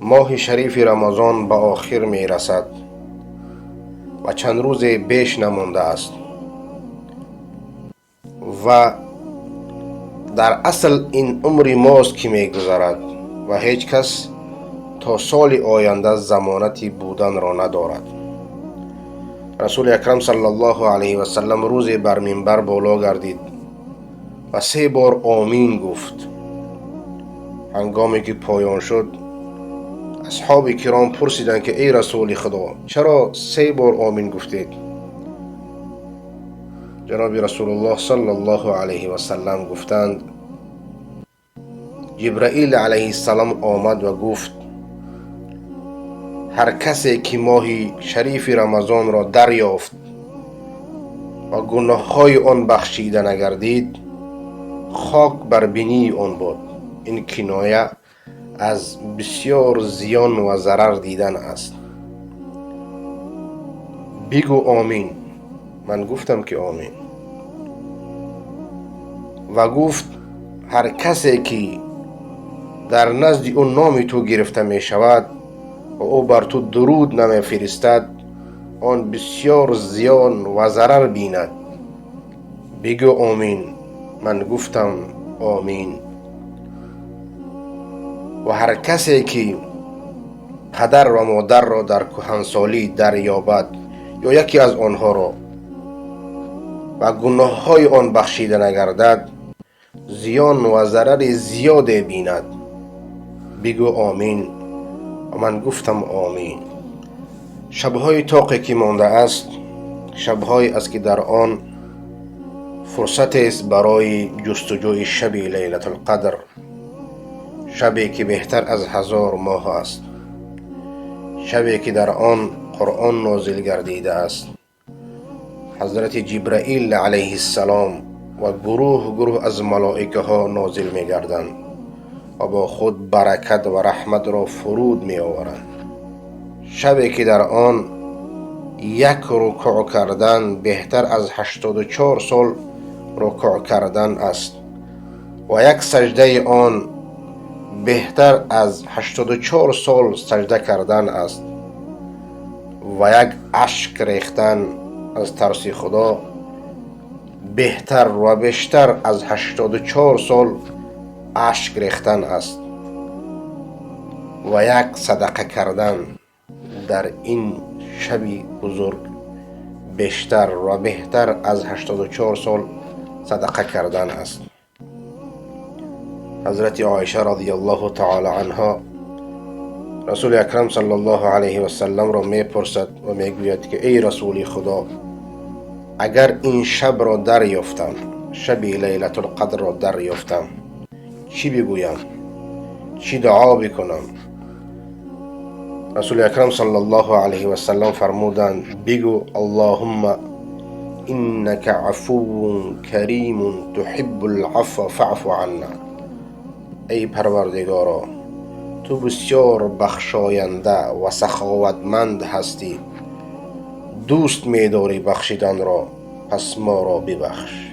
ماه شریف رمضان به آخر می رسد و چند روز بیش نمانده است و در اصل این عمر ماست که می گذرد و هیچ کس تا سال آینده ضمانت بودن را ندارد. رسول اکرم صلی الله علیه و سلم روزی بر منبر بالا گردید و 3 بار آمین گفت. هنگامی که پایان شد، اصحاب کرام پرسیدند که ای رسول خدا، چرا 3 بار آمین گفتید؟ جناب رسول الله صلی الله علیه و سلم گفتند: جبرائیل علیه السلام آمد و گفت هر کسی که ماه شریف رمضان را دریافت و گناه‌های آن بخشیده نگردید، خاک بر بینی آن بود. این کنایه از بسیار زیان و ضرر دیدن است. بگو آمین. من گفتم که آمین. و گفت هر کسی که در نزد او نام تو گرفته می شود و او بر تو درود نمی فرستد، آن بسیار زیان و ضرر بیند. بگو آمین. من گفتم آمین. و هر کسی که پدر و مادر را در کهنسالی دریابد یا یکی از آنها را و گناه‌های آن بخشیده نگردد، زیان و ضرر زیاد بیند. بگو آمین. و من گفتم آمین. شب‌های طاقی که مانده است، شب‌هایی است که در آن فرصت است برای جستجوی شب لیلة القدر، شبی که بهتر از 1000 ماه است، شبی که در آن قرآن نازل گردیده است. حضرت جبرائیل علیه السلام و گروه گروه از ملائکه ها نازل می گردند و با خود برکت و رحمت را فرود می آورند. شبی که در آن یک رکوع کردن بهتر از 84 سال رکوع کردن است و یک سجده آن بهتر از 84 سال سجده کردن است و یک اشک ریختن از ترس خدا بهتر و بیشتر از 84 سال اشک ریختن است و یک صدقه کردن در این شب بزرگ بیشتر و بهتر از 84 سال صدقه کردن است. حضرت عایشه رضی الله تعالی عنها رسول اکرم صلی الله علیه و سلم را می پرسد و می گوید که ای رسول خدا، اگر این شب را دریافتم، شب لیلة القدر را دریافتم، چی بگویم؟ چی دعا بکنم؟ رسول اکرم صلی الله علیه و سلم فرمودند: بگو اللهم انک عفو کریم تحب العفو فاعف عنا. ای پروردگارا، تو بسیار بخشاینده و سخاوتمند هستی، دوست می‌داری بخشیدن را، پس ما را ببخش.